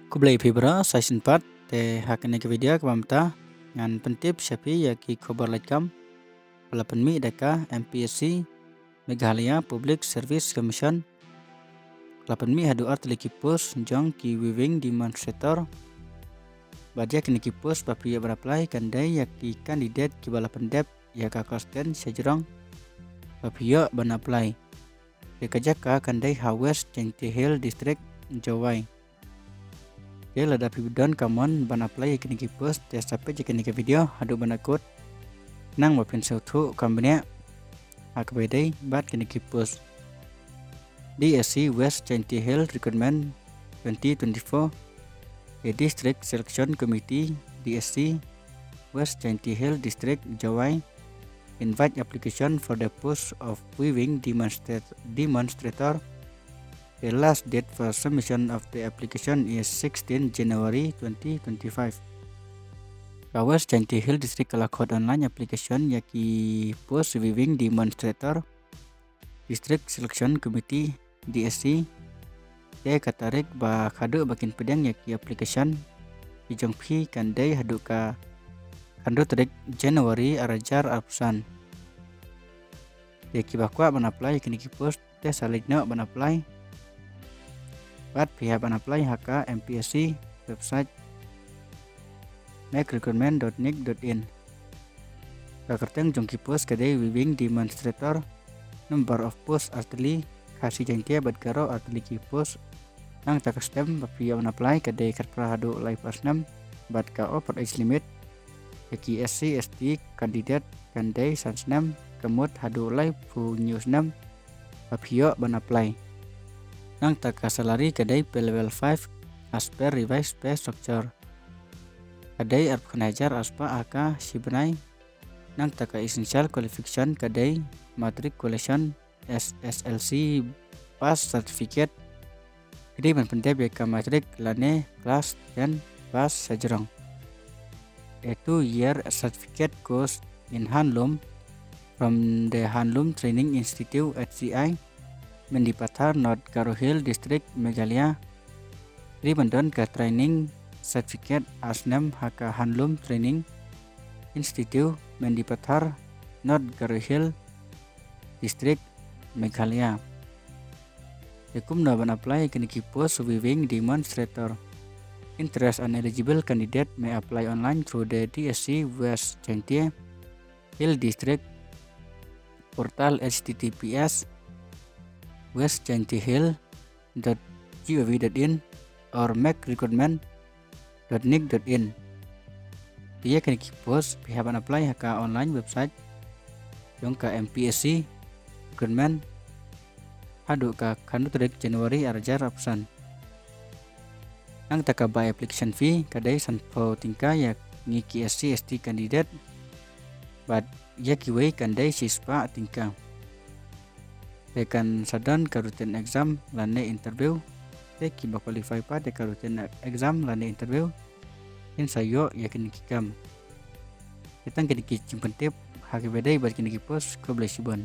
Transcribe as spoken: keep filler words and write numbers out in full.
Khublei phi baroh, sa shisien pat te ha kane ka video kaba mynta ngan pyntip sha phi ïa ki khubor laitkam ba la pynmih da ka M P S C, Meghalaya Public Service Commission. La pynmih haduh artylli ki post jong ki weaving demonstrator. Bad ïa kine ki post ba phi ïoh ban apply kan dei ïa ki candidate kiba la pyndep ïa ka klas ten shajrong ba phi ïoh ban apply. Te ka jaka kan dei ha West Jaintia Hills District, Jowai. Te lada phi don ka mon ban apply ïa kine ki post, te sa peit ïa kane ka video haduh ban da kut, khnang ba phin sngewthuh kham bniah ha kaba ïadei bad kine ki post. D S C West Jaintia Hills Recruitment twenty twenty-four. The District Selection Committee, D S C West Jaintia Hills District, Jowai, invite application for the post of weaving demonstrat-, demonstrator. The last date for submission of the application is sixteen January twenty twenty-five. Ka West Jaintia Hills District ka la khot online application ïa ki post weaving demonstrator, District Selection Committee, D S C. Te ka tarik ba khadduh ba kin pdiang ïa ki application ki jong phi kan dei haduh ka khadduh tarik January arhajar arphew san. Te kiba kwah ban apply ïa kine ki post te sa leit noh ban apply. Bad phi hap ban apply ha ka M P S C website, make recruitment dot nic dot in. Ka kyrteng jong ki post ka dei weaving demonstrator. Number of post artylli, Khasi, Jaiñtia bad Garo artylli ki post. Nangta ka snem ba phi ïoh ban apply ka dei khatphra haduh laiphew snem. Bad ka upper age limit ïa ki S C S T candidate kan dei san snem, ka mut haduh laiphew hynñiew snem ba phi ïoh ban apply. Nangta ka salary ka dei pay level five as per revised pay structure. Ka dei arphew khyndai hajar arspah ha ka shi bnai. Nangta ka essential qualification ka dei matriculation, S S L C pass certificate. Ka dei ban pyndep ïa ka matric lane class ten pass shajrong. A two year certificate course in handloom from the Handloom Training Institute, H T I, Mendipathar, North Garo Hills District, Meghalaya. Ka dei ban don ka training certificate ar snem ha ka Handloom Training Institute, Mendipathar, North Garo Hills District, Meghalaya. Te kumno ban apply ïa kine ki post weaving demonstrator? Interest and eligible candidate may apply online through the D S C West Jaintia Hills District portal, H T T P S west jaintia hills dot gov dot in or make recruitment dot nic dot in. Te ïa kine ki post phi hap ban apply ha ka online website jong ka M P S C recruitment haduh ka khadduh tarik January arhajar arphew san. Nangta ka bai application fee ka dei sanphew tyngka ïa ngi ki S C S T candidate. Bad ïa kiwei kan dei shispah tyngka. Te kan sa don ka written exam lane interview. Te kiba qualify pat ïa ka written exam lane interview kin sa ïoh ïa kine ki kam. Te tang kine ki jingpyntip ha kaba ïadei bad kine ki post. Khublei shibun.